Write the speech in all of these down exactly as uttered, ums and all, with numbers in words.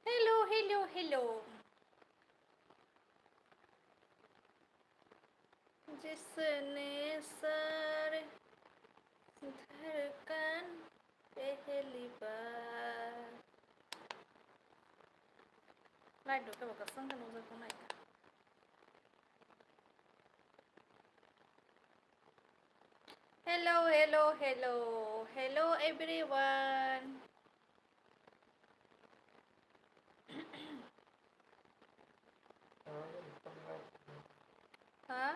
Hello, hello, hello. जिसने सारे धड़कन पहली बार। Light rok kebo kwchwng khe nukjak tongnai. Hello, hello, hello, hello everyone. Ha?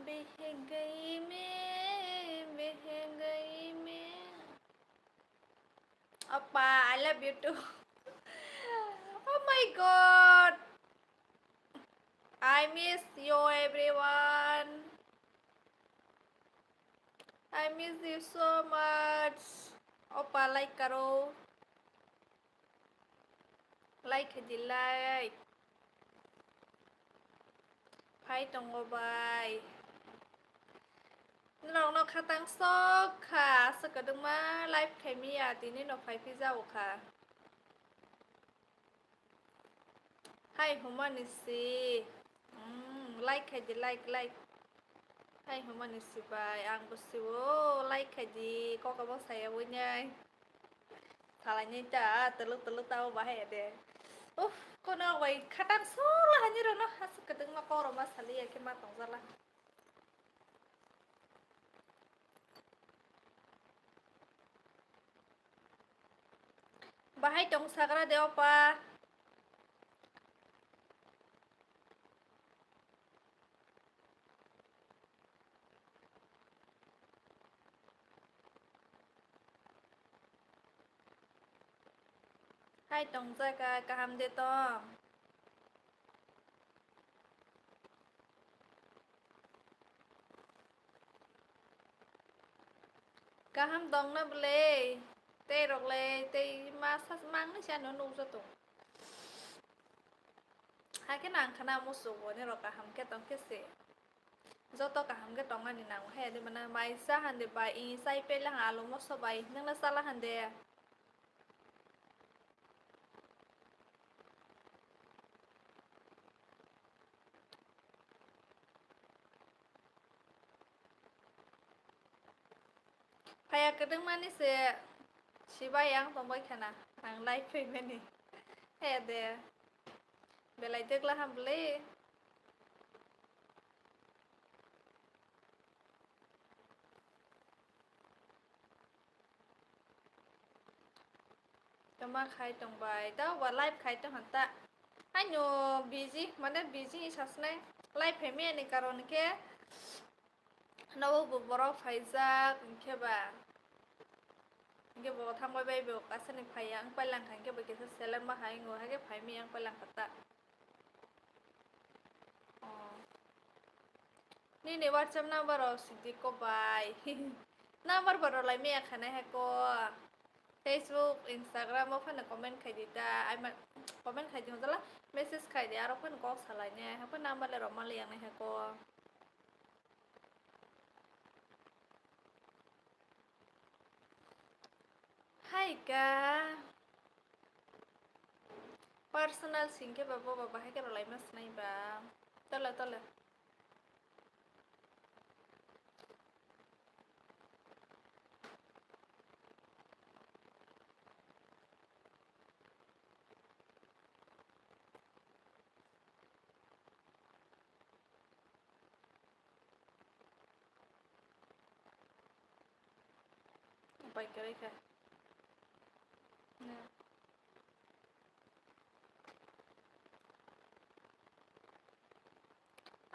Beh gayi main, beh gayi main. Oppa, I love you too. Oh my God. I miss you everyone. I miss you so much. Oppa, like karo. Like khaidi like. Phai tongo bai. Norokno khatang sok kha, aswk kwdwkma live khaimaya, tini no phai phi jao kha. Hai humani si. Mm, like khaidi, like, like. Hai humani si bai, ang bo si o, like khaidi, kok abo saya winai. Salai nai ta, teluk teluk ta o bahai de. Uff, kono bai khatang solo hani rono hasuk kedeng ma koro ma sali ya ke ma tong jala. Bahai tong sagra de opa. Hai tong jaga kaham de tong. Kaham tongna bwle, tei rok le, tei masa mangni se ano nukjato. Hakhe nang khana muchungo nirok kaham khe tong khe se. Joto kaham khe tongmani nango he de mana mai cha hande bai, i chai pela alu moso bai, nangna chala hande. Phaiya kwdwngmani se sibai ang tongbai khana, ang live phaimani. He de, belai dwgla ham bwle. Toma khai tongbai, tao ba live khai tongkha ta. Haino busy, mane busy wngwi sasnai. Live phaimani karon khe nogo bo borok phaijak, hinkhe ba. Hinkhe bo thangbai bai bo asani phaiya, wng pailangkha, hinkhe bo kisa seleng ma hai wngo, haikhe phaimaya wng pailangkha ta. Oh. Nini WhatsApp number o sidi ko bai. Number bo rwlai maya khanai hai ko. Facebook, Instagram o phano comment khai di ta. Ai ma comment khai di hojala message khai di aro phano kok salai ne. Hai ko number le rwma le yang nai hai ko. Hai ka. Personal sing khe ba bo ba bahai khe rwlai ma swnai ba. Tole tole. Pai kwrwi kha.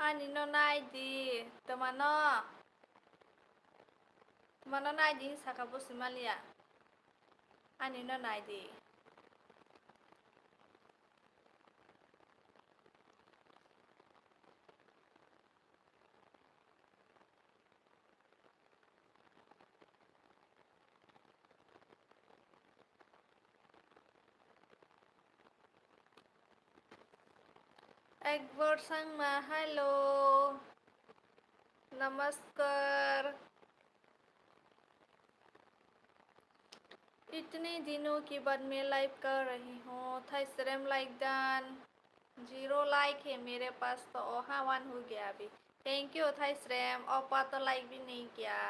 Ani no nai di, twmano. Twmano nai di, saka bo si maliya. Ani no nai di. Akbar Sangma, hello. Namaskar. इतने दिनों के बाद मैं लाइव कर रही हूँ। थाई स्रेम लाइक दान। जीरो लाइक है मेरे पास तो। ओहा वन हो गया अभी। Thank you थाई स्रेम। ओपा तो लाइक भी नहीं किया।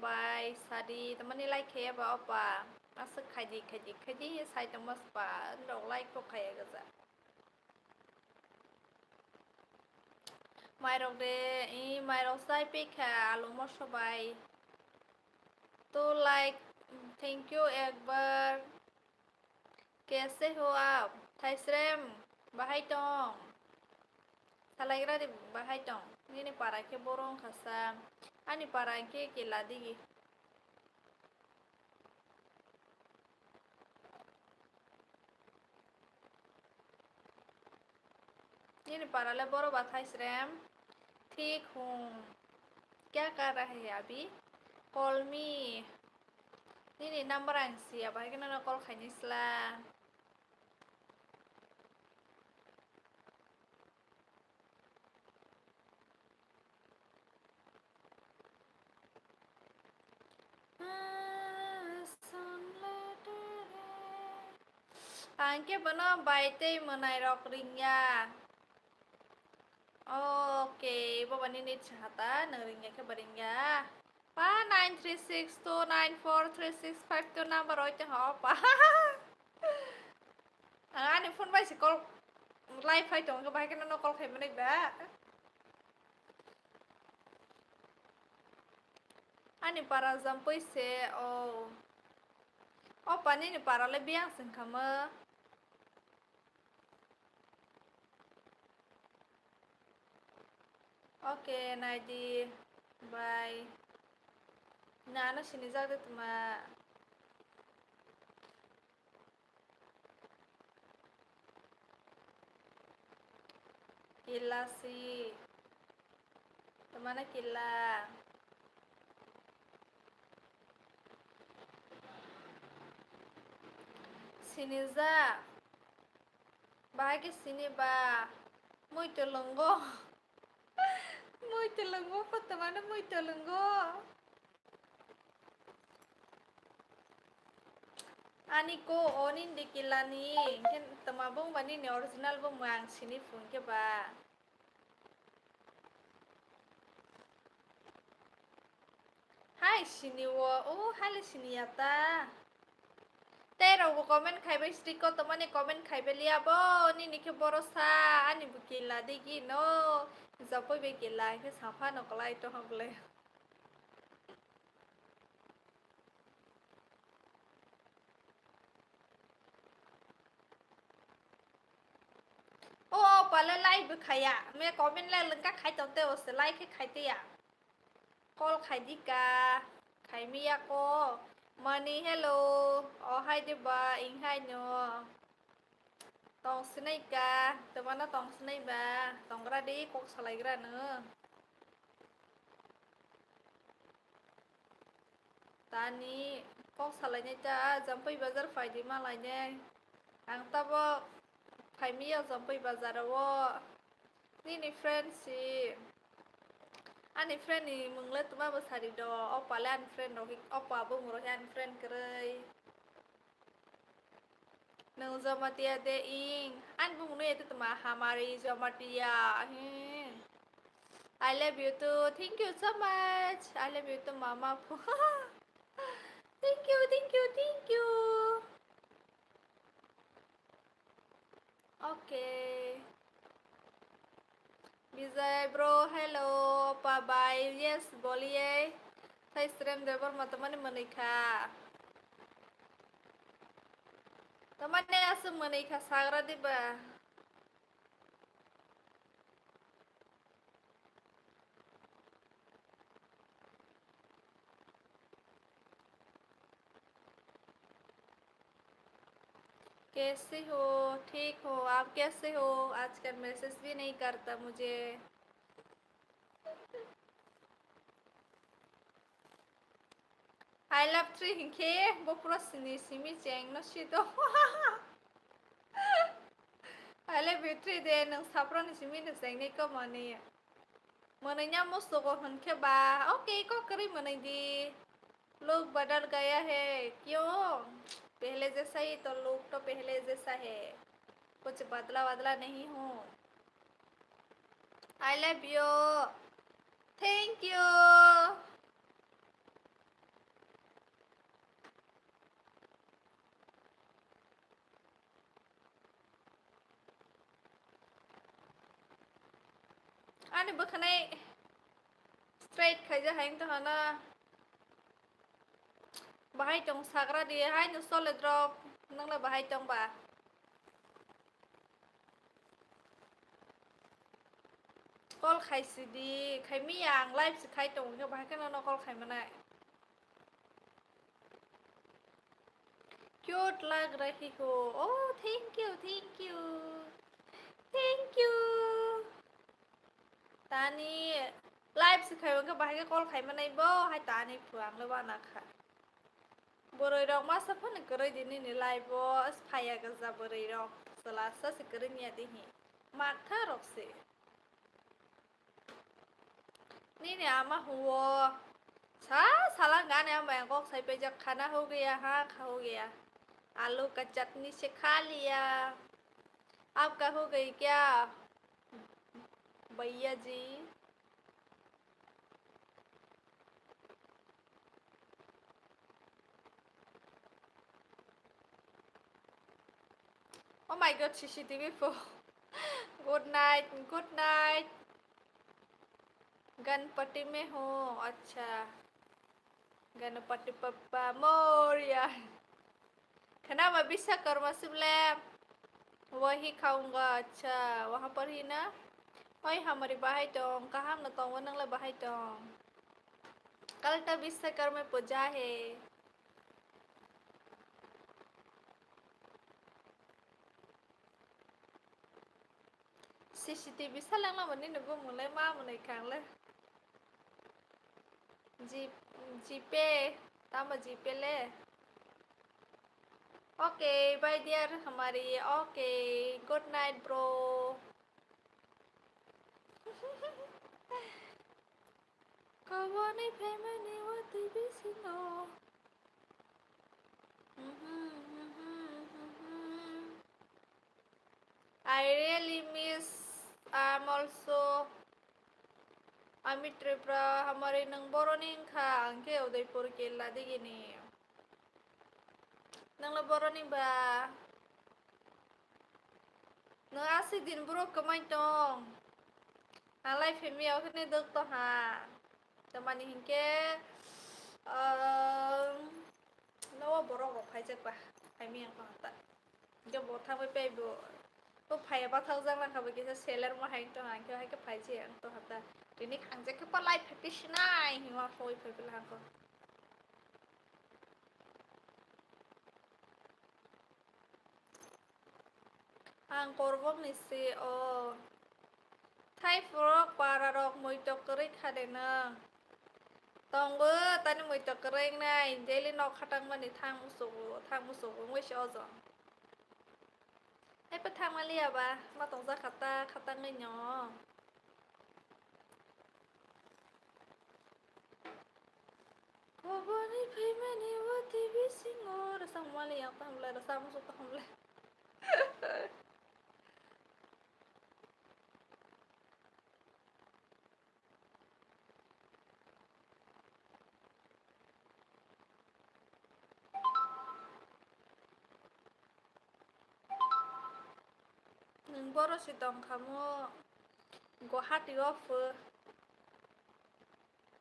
Bai sadi tamani like khaiya ba opa. Aswk khaidi khaidi khaidi sai tongma spa. Norok like bo khaiya gaja. Mairok de, i mairok sai pekha alu moso bai. To like, thank you ekbar. Kaise ho aap? Thaisrem, bahai tong? Salaigra di bahai tong? Nini para khe boro wngkha sa. Ani para khe kela digi. Nini para le boro ba Thaisrem? Thik hung. Kya kar rahe hai abhi? Call me. Nini number ang siya, bahai kheno no call khaini sla. Ang khe bono bai tei mwnairok ringya. Okay, bobo nini chwng hata, nwng ringya khe bo ringya. Pa nine three six two nine four three six five two number oi tong ha, opa. Ang ani phone bai se call live phai tongo, bahai kheno no call khai manai ba. Ani para Jampui se, o. Opa nini para le biyang se wngkha mo. Okay, naidi. Bye. Nano sinijak de tuma. Kila si. Tamana kila. Sinijak. Bahai khe sini ba. Mui twlwngo. Mui twlwngo, kotomano mui twlwngo. Ani ko o nini de kilani, hwnkhe tama bung ba nini original bung ang sini phung khe ba. Hai sini o, o hai le sini ya ta. Tei rokbo comment khaibai stick ko tomani comment khaibai liya bo, nini khe boro sa, ani bo kila digi no, japoi bai kila, hwnkhe saphano kwlai tongha bwle. O, o pale like bo khaiya, me comment le lengka khai tong te o se like khe khai te ya. Call khaidi ka, khaimiya ko. Mani, hello. O hai de ba, ing hai no. Tong sinai ka, tebana tong sinai ba. Tongra de kok salaigra no. Tani kok salainai ta, Jampui bazar phaidi malainai. Ang tabo phaimiya Jampui bazar o. Nini friend si. Ani friend ni mung le tuma bo sari do. Opa le ani friend rok, opa bo mung rok ani friend kwrwi. Nwng Jamatia de ing. Ani bumung no ete tuma hamari Jamatia. Hmm. I love you too. Thank you so much. I love you too, mama. Thank you, thank you, thank you. Okay. Vijay bro, hello. Bye bye. Yes, boliye. Sai Srem Debbarma tamani manwi kha. Tamani aswk manwi kha sagra diba. कैसे हो? ठीक हो? आप कैसे हो? आजकल मैसेज भी नहीं करता मुझे। I love three hinkhe bo pura sini simi cheng no si do. Khaile battery de nwng saprani simi nwng chengni komani. Mwnwi nya musugo hwn khe ba, okay, kok kwrwi mwnwi di. Log badal gaya hai, kyun? Pehle jaisa hi to, log to pehle jaisa hai. Kuch badla badla nahi hu. I love you. Thank you. Ani bwkhanai straight khaijak hai wngtong hana. Bahai tong sagra di, hai no soledrok, nangla bahai tong ba? Call khai sidi, khai miya ang live se khai tong, bahai kheno no call khai manai. Cute lag rahi ho. Oh, thank you, thank you. Thank you. Tani live se khai wngkha, bahai khe call khai manai bo, hai tani phu ang le wana kha. Boroi rok masa phano kwrwi di nini live o, phaiya gaja boroi rok. Chwla sa se kwrwi niya di hi. Matha rok se. Nini ama huo. Sa salang gane ama yang kok sai pejak, khana ho gaya, ha kha ho gaya. Alu ka chutney se kha liya. Aapka ho gayi kya? Bhaiya ji. Oh my God, C C T V po. Good night, good night. Ganpati mein ho, acha. Ganpati Bappa Moria. Khana ba Biswakarma sible. Wahi khaunga, acha. Wahan par hi na? Oi, hamari bahai tong. Kaham no tongo, nang le bahai tong. Kal ta Biswakarma puja hai. C C T V salangla mani nugo mulai ma mwnwi khangle. G-, GPay, tamo GPay le. Okay, bye dear hamari. Okay, good night, bro. Koboni phaimani o twi bisingo. I really miss, I'm also, Ami Tripura, hamari nwng boroni wngkha, ang khe Udaipur Killa digini. Nwngla boroni ba? Nwng aswk din buro kwmai tong? Ang lai phimya okhne dok tong ha. Tamani hinkhe, um, nogo borok rok phaijak ba, phaimya wng tong ha ta. Hinkhe bo thangbai pai bo, bo phaiya bathajak lang kha, bo kisa seler mo hai wng tong ha, hinkhe hai khe phaijak wng tong ha ta. Tini khangjak khe palai phai twi sinai hinma phoi phai bwla hangko. Ang Korbokni se o. Thai phuru para rok muitok kwrwi kha de nwng? Tongo, tani muitok kwrwi wngnai, daily nok khatang mani thang musugo, thang musugo wngwi se ojo. Hai pha thang maliya ba, ma tongjak kha ta, khatangwi no. Koboni phaimani o twi bisingo rwchapmani yang tong le, rwchapmung tong le. Nwng boro se tong kha mo, Guwahati o pho.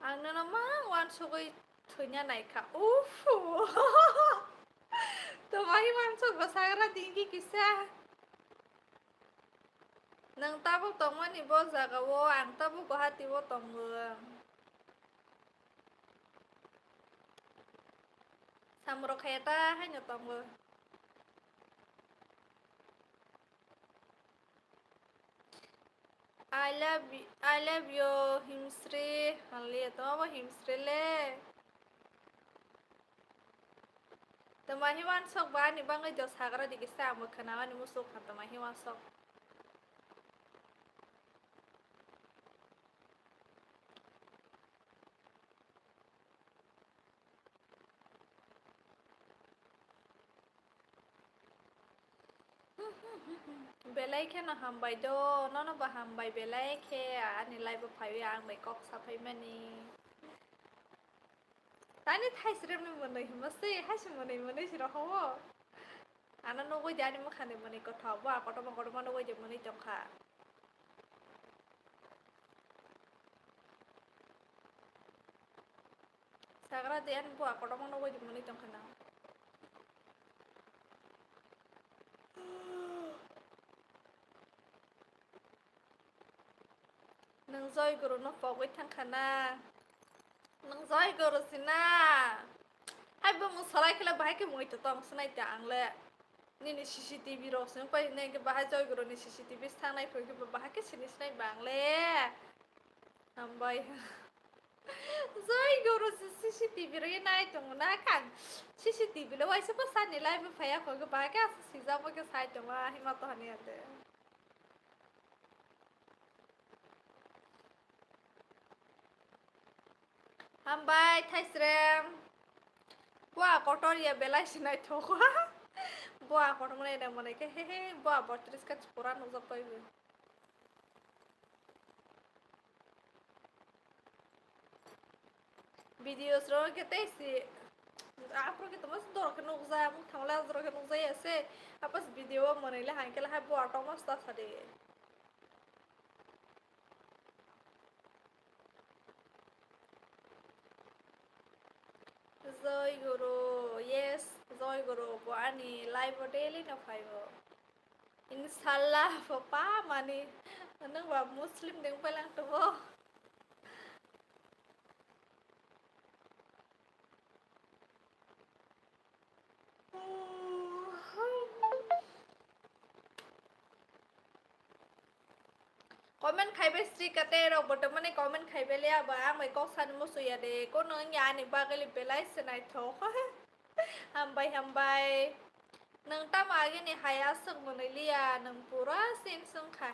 Ang nono ma uansugwi thwina nai kha. Uff! Twmai uansuk bwsagra dingki kisa. Nwng tabuk tongmani bo jaga o, ang tabuk Guwahati o tongo. Samrok khaya ta haino tongo. I love y-, I love you, Himsri. Haliya toma bo Himsri le. Toma hi wansok ba ani bangwi do sagra digi sa amo khana ani musuk kha toma hi wansok. Belai kheno hambai do, nono bo hambai belai khe ani live o phaiwi ang bai kok saphaimani. Tani thaisremni mwnwi himma se, haise mwnwi mwnwi se rohowo. Ano nugwi de ani mwkhani mwnwi kothok, bo a kotorma kotorma nugwi de mwnwi tongkha. Sagra de ani bo a kotorma nugwi de mwnwi tongkha na. Nwng Joy Guru no pogwi thangkha na? Nwng Joy Guru si na? Hai bo mwsalai khe le bahai khe mui to tong sinai ta ang le. Nini C C T V rok se wng pai nai khe bahai Joy Guru ni C C T V sanai phoi khe bo bahai khe sini sinai ba ang le. Hambai. Joy Guru si C C T V rwi nai tongo na kang. C C T V le waisa bwsani live phaiya kho khe bahai khe asa sijak bo khe sai tongo a hima to hani ande. Hambai thaisrem. Bo a kotor ya belai se naithok. Bo a kotor mwnai da mwnai khe he he bo a botris kha chipura nukjak pai bo. Videos rok khe tei si aphuru khe tongma dorok khe nukjak, mung thangla dorok khe nukjak ya se. Apas video o mwnwi le hai khe le hai bo a tongma sta sa de. Joy Guru, yes, Joy Guru, bo ani live o daily no phaibo. Inshallah, bo pa mani, nwng ba Muslim deng pelang tubo. Comment khaibai sri kate rok bo tongmani comment khaibai le abo ang bai kok sani musu ya de kono wngya ani bagwi le belai se naithok. Hambai hambai. Nwng tamo agini hai aswk mwnwi liya nwng pura sense wngkha.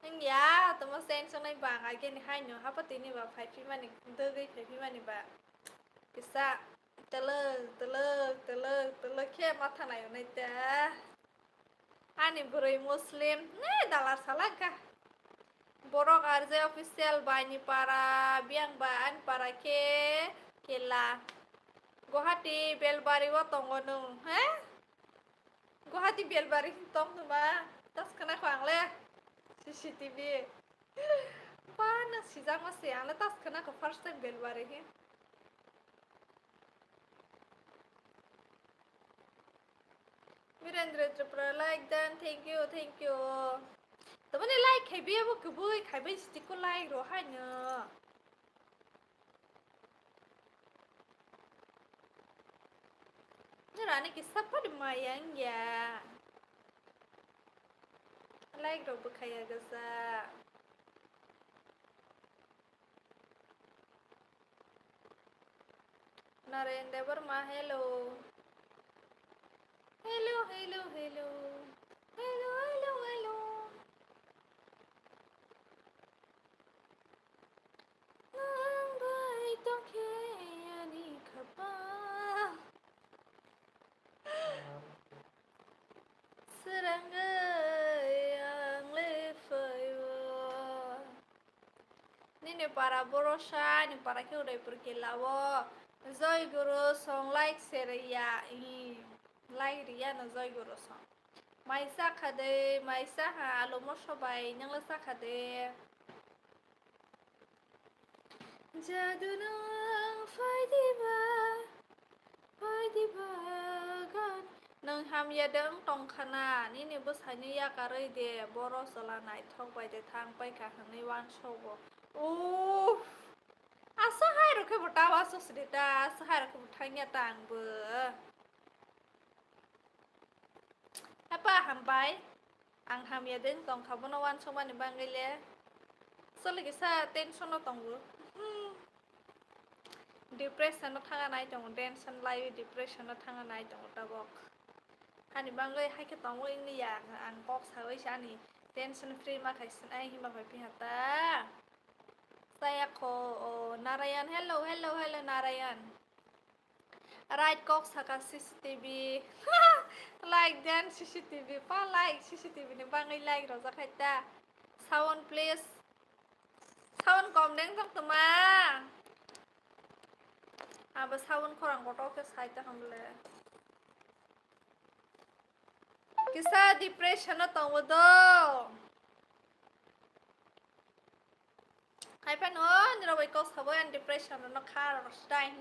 Wngya tamo sense wngnai bang agini haino hapatini ba phaiphimani dwgwi phaiphimani ba. Kisa twlwk twlwk twlwk twlwk khe matha naiyonai ta. Ani bwrwi Muslim, ne dalar salak kha. Borok R J official baini para, biyang ba ani para khe kela. Guwahati Belbari o tongo nwng, he? Guwahati Belbari tong numa, tas khna kho ang le. C C T V. Ba, nwng sijak ma se, ang le tas khna kho first time Belbari he. Virendra Tripura like done, thank you, thank you. Tamani like khaibi abo kubui khaibai stick ko like ro haino. Nirani kisa padi mayang ya. Like ro bukhaya gaza. Naren Debbarma, hello. Hello, hello, hello. Hello, hello, hello. Nang bai tongkhe ani khapang. Swrangwi ang le phaio. Nini para borosa, ani para khe Udaipur kila o. Joy Guru song like se riya, i, like riya no Joy Guru song. Mai sakha de, mai saha alu moso bai, nang le sakha de. Jadu nwng phai diba, phai diba gan. Nwng hamya de wng tong khana, nini bwsaino yakarwi de, boro chwla naithok bai de thang pai kha hwnwi uansogo. Uff! Asa hai rok khe bo ta uansuk sidi ta, asa hai rok khe bo thangya ta ang bo. Hapa hambai. Ang hamya de wng tong kha, bono uansukmani bagwi le. Chwla kisa tension o tongo. Hmm. Depression o thanga nai tongo, tension laiwi depression o thanga nai tongo tabok. Ani bagwi hai khe tongo wngya, ang kok sawi se ani tension free ma khai sinai hima bai piha ta. Saya kho, o, Narayan, hello, hello, hello, Narayan. Right kok saka C C T V. Like dan C C T V. Pa like C C T V ni bangwi like rojak hai ta. Sound please. Sound kom deng tong toma. Abo sound khorang kotor khe sai ta hamle. Kisa depression o tongo do. Hai phano nirok bai kok sabo, ang depression no kha rok stai.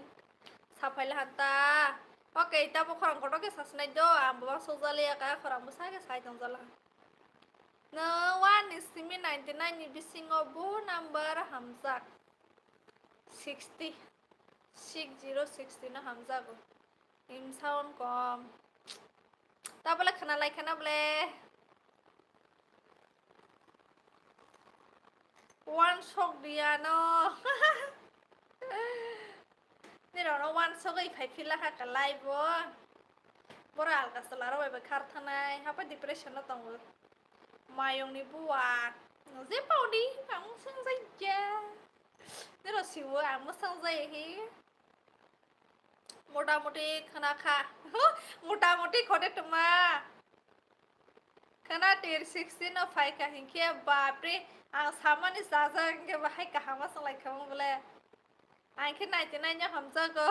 Saphai lahan ta. Okay, tabo khorang kotor khe sasnai do, ang bo sojali ya ka khorang bwsa khe sai tong jala. No one ni simi ninety nine ni bisingo bo number hamjak. Sixty. Six zero sixty no hamjago. Im sound kom. Tabole khana lai khana bole. One sok dia no. Nirok no one sok oi phai phila ha ka live o. Bora alka sala rok bai khar thanai. Hapa depression no tongo. Mayong ni bua. Je pauni pang sung jai ya. Nirok siwo ang mo sung jai hi. Motamuti khna kha. Motamuti khode tuma. Khna tir sixteen no phai kha hinkhe bapre, ang samani sajak hinkhe bahai kaham aswk lai kha bole. Ang khe ninety nine no hamjago.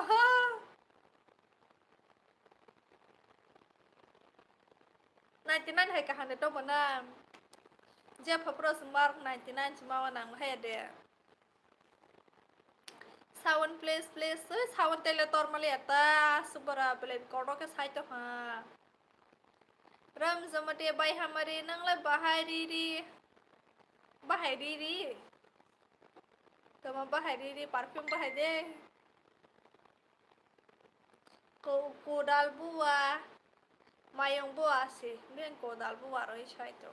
Ninety nine hai kaham de tongmana. Jepha pro se mark ninety nine se ma nang hai de. Sound please, please. Oi, sound tele tor mali ata. Subara bele kodo ke sai to ha. Ram jamati bai hamari nang lai bahai riri. Bahai riri. Toma bahai riri, perfume bahai de. Ko-, kodal bua, mayung bua se, ben kodal bua roi sai to.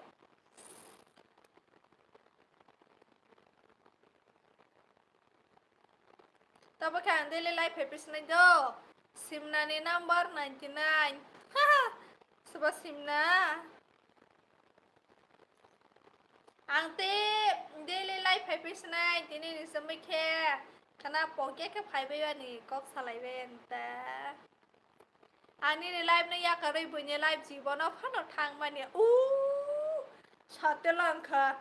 Tabo khe ang daily life hai pisinai do. Simna ni number ninety nine. Soba simna. Ang te daily life hai pisinai, tini ni somoi khe khana pokya khe phai bai ani kok salai bai ani ta. Ani ni life no yakarwi buini life jibono phano thang mani. U sate lang kha.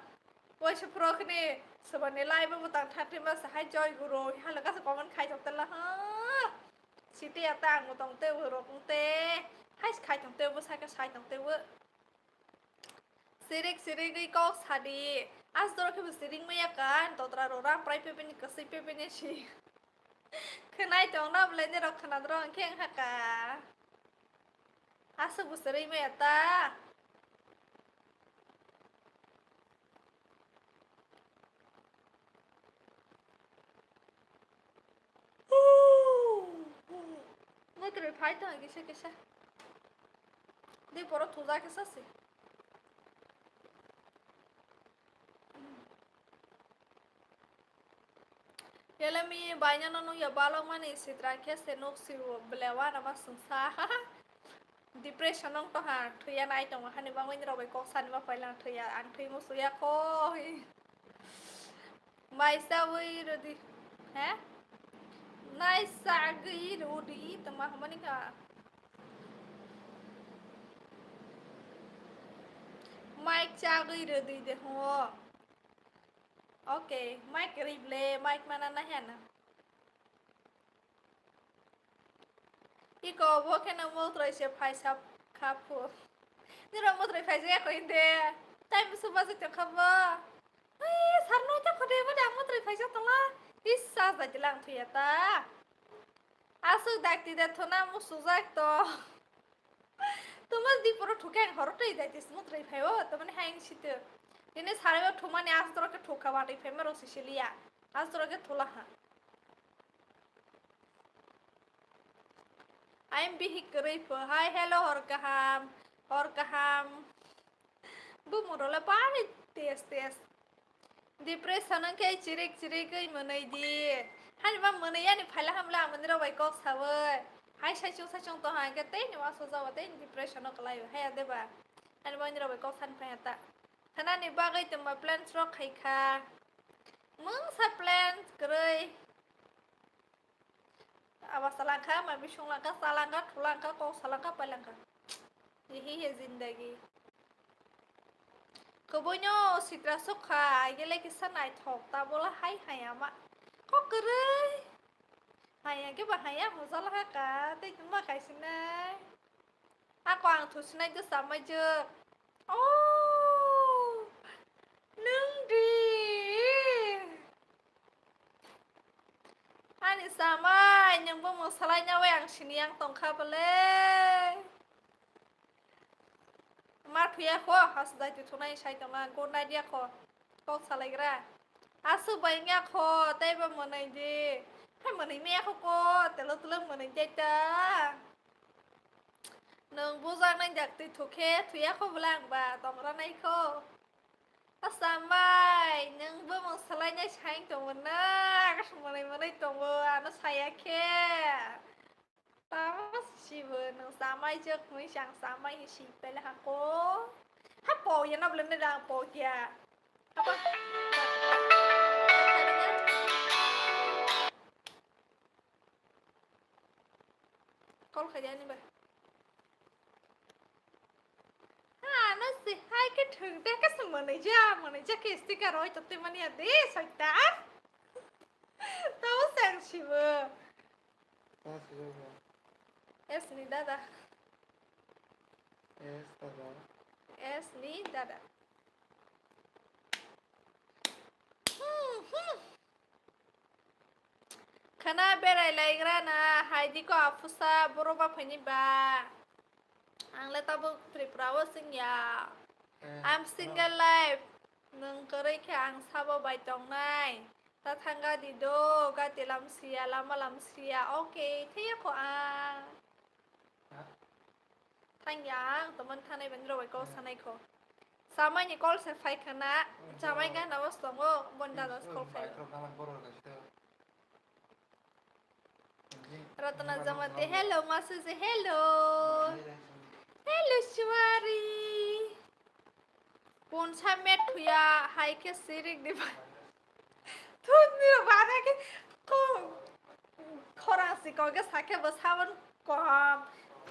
Waisa phro khni sobani life bo tang thang thima sa hai joy guru. Halo kasa comment khai jok tela ha. Siti ata ang tong te rok te. Hai khai tong te bo sai ka sai tong te bo. Sirik sirigwi kok sadi. As doro khe bo siring maya kan, totra rora prai pepeni kwswi pepeni si. Khwnai tong na bwlai ni rok khna doro hwnkhe wng haka. Aswk bo siring maya ta. Mwtwrwi phai tong kisa kisa. Dei borok thuja kisa se. Yelemi bainano nukya balokmani sitra khe se nuk siwo bwle wanama sungsa. Depression wng tongha, thwiya nai tongo hani bagwi nirok bai kok sani ma phaila ang thwiya, ang thwi musuya koi. Mai sawi rwdi, he? Nai sagwi rwdi tongma hwnmani kha. Mic chagwi rwdi de ho. Okay, mic kwrwi ble, mic mana nahya na. Iko bo kheno motwrwi se phaisa kha phu. Nirok motwrwi phaisa ya kho hinde. Time suba se tongkha bo. Ai, sar noita khode bo da motwrwi phaisa tongla. Is sa jai lang thuya ta. Aswk dakti de thona musujak to. Tuma di poro thuke ang horo tei jai tis motwrwi phai o. Tamani hai site. Tini sarai o thumani aswk toro khe thukha watwi phai ma rok sisiliya. Aswk toro khe thula ha. Ai bihik kwrwi pho hai, hello, hor kaham, hor kaham. Bumung rok le bari tes tes. Depression wng khe chirik chirik wi mwnwi di. Hani ba mwnwi yani phaila hamle ang nirok bai kok sawi. Hai saichung saichung tong hang khe tei ni uansuk jago tei depression o kwlai o haya de ba. Hani ba nirok bai kok sani phai ta. Khanani bagwi tongma plans rok khai kha. Mungsa plans kwrwi. Aba salangkha, mabi sunglangkha, salangkha, thulangkha, kok salangkha, pailangkha. Yehi he zindagi. Kwbwino sitra sukha, aigele kisa naithok, tabola hai haya ma. Kok kwrwi. Haya khe ba haya, mujala haka, tei tungma kaisinai. Ako ang thusinai do samai jwk. Oh, nwng di. Ani samai, nwng bumung salai nyawi ang sini yang tongkha bole. Ma thuya kho, has dai tu thunai sai tonga, go nai dia kho. Kok salaigra. Aswk bai wngya kho, tei bo mwnwi di. Hai mwnwi maya kho ko, telo telo mwnwi di ta. Nwng bujak nai jak twi thuk khe, thuya kho bwla ang ba, tongra nai kho. Asam bai, nwng bumung salai nai sai tongo na, mwnwi mwnwi tongo, ano saya khe. Tamo sibo nwng samai jwk hwnwi se ang samai hwnwi swi pele hako. Ha po ya na bole ne dang po kya. Apa? Call khaidi ani ba. Ha, no si hai ke thung de ke se mwnwi ja, mwnwi ja ke sticker oi to te mani ade soita. Tamo sang sibo. Yes ni dada. Yes dada. Yes ni dada. Hmm, hmm. Khana berai laigra na, hai di ko aphusa, boro ba phaini ba. Ang le tabuk Tripura o sing ya. Eh, I'm single life. Nwng kwrwi khe ang sabo bai tongnai. Ta thang gadi do, gati lam siya, lama lam siya. Okay, thaya kho ang. Ha? Thang ya ang, tomon thanai bani rok bai kok sanai kho. Samai ni call se phai khana, samai gana o songo, bon dada call phai. Ratna Jamati, hello, Masuji, hello. Hello, Shiwari. Punsa met thuya, hai khe sirik di ba. Thun ni bana khe ko khorang si ko khe sakhe bo sabon kom.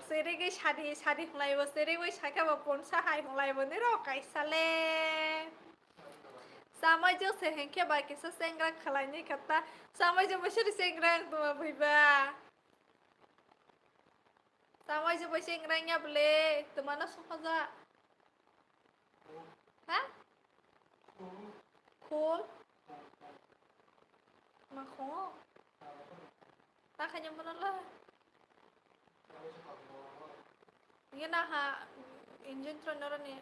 Sirik sadi, sadi hunglai bo, sirik bai sakhe bo punsa hai hunglai bo ni rok kaisa le. Samai jwk se hinkhe bai kisa sengra khwlaini kha ta. Samai jwk bai siri sengra wng tongma bwlai ba. Samai jwk bai sengra wngya bwle, twmano sokha ja. Ha? Khol? Ma khongo? Ta khaina bono la. Ye na ha, engine tro noro ni.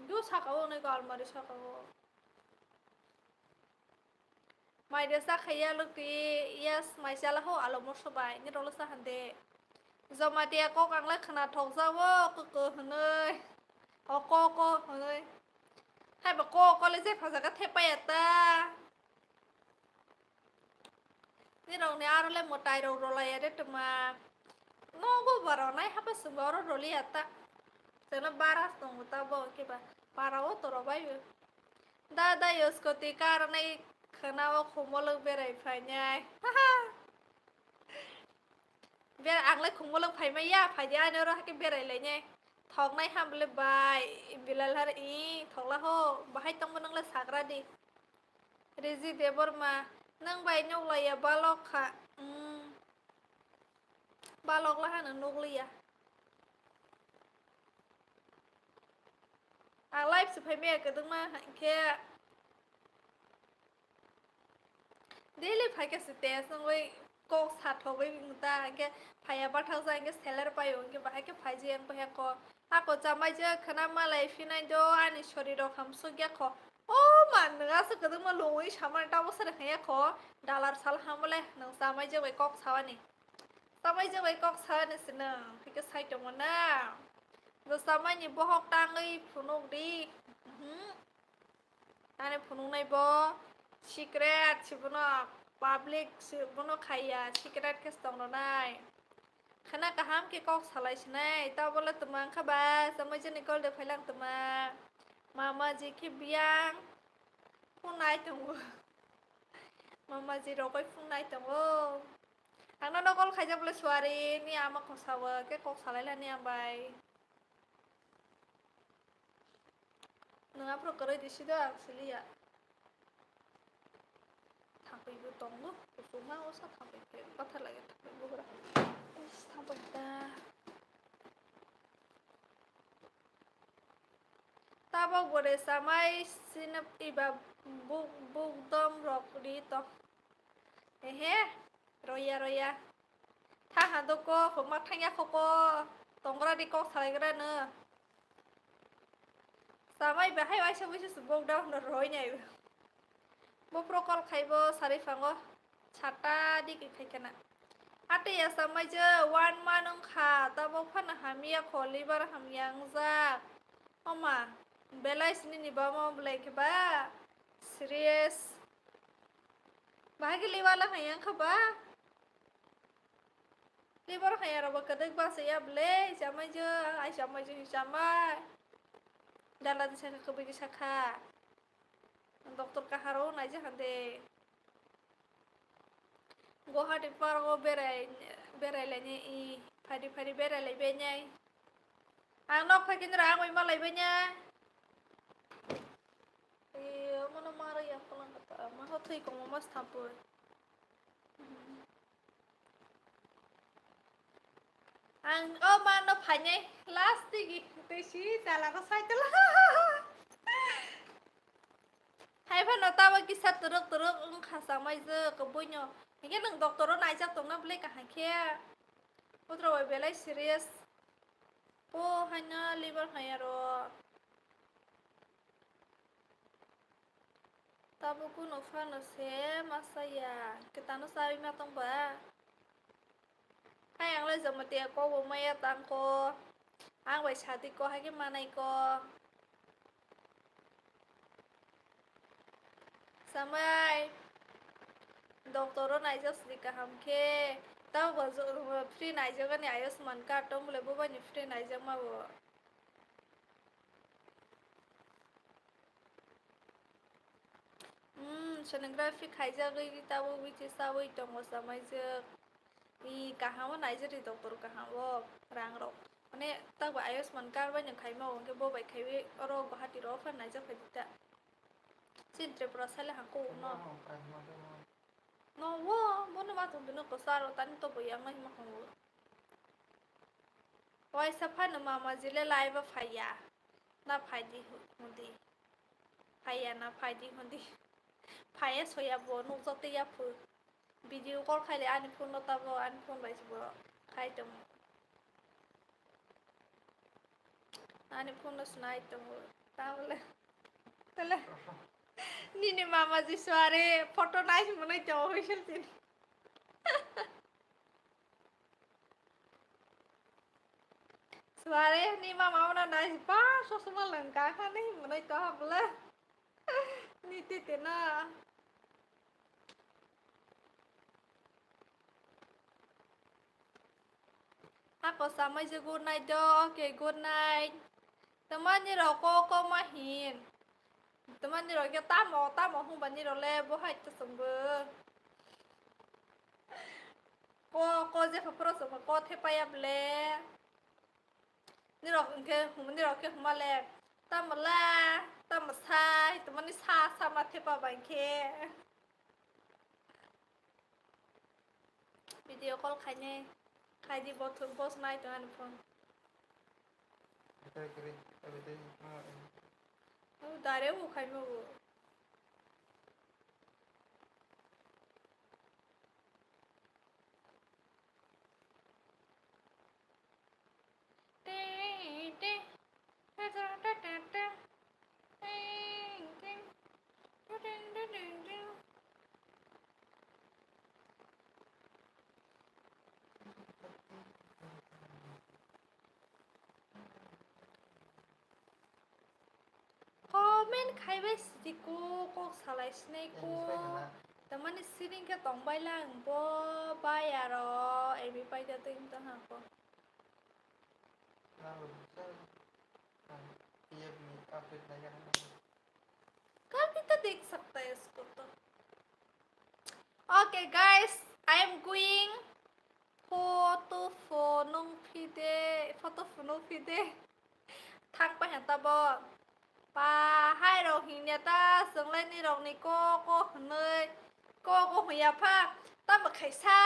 Do saka o nai ko almari saka o. Mai de sa khaya lukti, yes, mai chala ho alo moso bai, ni rolo sa hande. Jamatia kok ang lai khna thok ja o, ko ko hwnwi. O ko ko hwnwi. Hai ba ko ko le je phaja ka thepa ya ta. Nirok ni aro le mwtai rok rolai ya de twma. Nogo ba ronai hapa sumba oro roli ya ta. Chwngno bara tongo ta bo khe ba. Para o toro bai bo. Da da yoskoti karnai khna o khumolok berai phainai. Ber ang le khumolok phaimai ya, phai di ani oro hake berai lainai. Thoknai ham le bai, Bilal har i thokla ho, bahai tongbo nang le sagra di. Riji Debbarma, nwng bai nuklaiya balok kha. Hmm. Balok la hano nukliya. Ang live se phai maya kwdwkma hinkhe daily phai khe se test wngwi kok sathogwi wngta hinkhe phaiya bathakjak hinkhe seller paio hinkhe bahai khe phaiji ang paikha kho. Ako chamai je khwna malai phinai do ani sori rok hamsuk ya kho. O ma nwng aswk kwdwkma lungwi samani tamo sari khaya kho. Dalar sal hamole nwng chamai je bai kok sawani. Chamai je bai kok sawani se nwng hwnkhe sai tongo na. Bo chamai ni bohok tangwi phunuk di. Mhm. Ani phunuknai bo secret se bono public se bono khaiya secret khe se tong ronai. Khana kaham khe kok salai sinai, tabole twma wngkha ba, chamai jani call de phailang twma. Mama ji khe biyang phunai tongo. Mamaji rogwi phungnai tongo. Ang nono call khaijak bole suari ni ama kosawo khe kok salai lani ang bai. Nwng aphuru kwrwi di sido ang siliya. Thangwi bo tongo, kuchukma o sa thangwi khe bathar laiya thangwi bugra. Is thangwi da. Tabok bo rwchamai sinip iba buk-, bukdom rok ri tong. Ehe, roya, roya. Tha ha do ko, phokma thangya kho ko. Tongra di kok salai gra no. Chamai bahai waisa buisa se bok down no roi nai. Bo pro call khai bo sari phango. Sata di ki khai kana. Ate ya chamai je one man wng kha. Tabok phano hamya kho liver hamya wngjak. Oma, belai sini ni bama belai khe ba. Serious. Bahai khe liver la hamya wng kha ba. Liver hamya rok bo kwdwk bachaya bwle, chamai je, ai chamai je, chamai. Dala di sakha, kubui di sakha. Doctor kaharo naija hande. Guwahati park o berai, berai laini i, phari phari berai lai bainai. Ang nok phai khe nira ang bai malai bainai. Ee, omono ma rw ya phalang kata, ma ho thwi kongma mas thampui. Ang o mano phainai last tigi tei si dala ko cycle. Hai phano tabo kisa turuk turuk wng kha chamai je kwbui no. Hingke nwng doctor o naijak tongna bwle kaham khe. Putra bai belai serious. O haino liver hamya rok. Tabuk kuno phano se ma saya, kwtano chawi ma tong ba? Hai ang lai joma tiya kok bo maya tang ko, ang bai sadi ko, hai khe manai ko. Samai, doctor o naijak sidi kaham khe, tamo bo jo-, free naijagani Ayushman card tong bole, bo bai ni free naijakma bo. Hmm, sonography khaijagwi tabuk bithi chawi tongo chamai jwk. I kaham o naijari doctor kaham o rang rok. Mane tabuk Ayushman card bai no khaima o, hwnkhe bo bai khaiwi oro Guwahati ro phan naijak phai di ta. Chini Tripura sale hangko no. No, wo, bono ma tong dino ko saro tani to bo yang nai ma hwngo. Waisa phano mama jile live o phaiya. Na phaidi hu-, hundi. Phaiya na phaidi hundi. Phaiya soya bo nukjak tei yaphu. Video call khaile ani phone no tabo, ani phone bai se bo khai tong. Ani phone no se nai tongo. Tabole. Tele. Nini mama ji suare photo nai se monoi tongo hwisel tini. Suare ni mama ona nai ba sosma lengka kha ni monoi to habla. Ni tete na. Hako samai je good night do, okay, good night. Tamani rok ko ko ma hin. Tamani rok ya tamo, tamo hung bani rok le bo hai to sumbu. Ko, ko je phapro sumbu, ko thepaya ble. Nirok hwnkhe, hum-, nirok khe huma le, tamo la, tamo sai, tamo ni sa, sa ma thepa bai khe. Video call khainai, khaidi bo thun post nai tong ani phone. Betai kiri, betai, oh, dare bo khaima bo. Comment khaibai sidi ko, kok salai sinai ko. Tamani siring khe tongbai lang bo bai aro emi paida twi wngtong ha ko. Kal bhi to dekh sakta hai isko to. Okay guys, I am going photo phunuk phide, photo phunuk phide. Thang pa hata bo. Pa hai rok hinya ta, songlai ni rok ni ko ko hwnwi, ko ko hwnya pha. Tamo khaisa,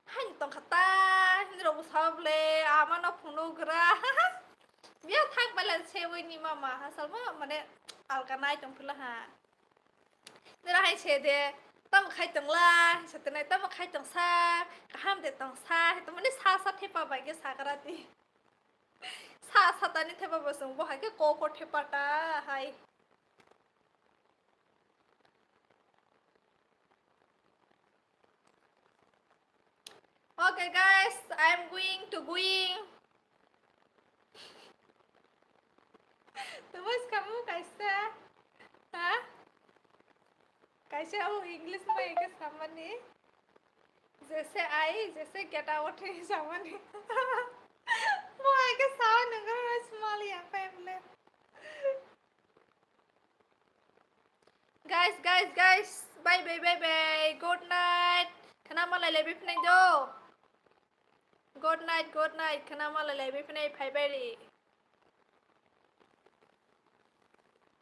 hai tong kha ta, ni rok sa ble, ama no phunuk gra. Bia thang pa lan se wi ni mama, ha sal ma, mane alka nai tong phila ha. Nira hai se de, tamo khai tong la, hai sa tenai, tamo khai tong sa, kaham de tong sa, hai tamo ni sa sa thepa bai ke sa kara di. Sa sa tani thepa bo sung bo hai ke ko ko thepa ta hai. Okay guys, I am going to going. Tamo kamu kaisa? Ha? Kaisa o English mai ke samani. Jese ai, jese get out he samani. Mo ai ke sawa nungro small ya family. Guys, guys, guys, bye bye, bye bye, good night. Khana malai lai bipnai do. Good night, good night. Khana malai lai bipnai phai bai ri.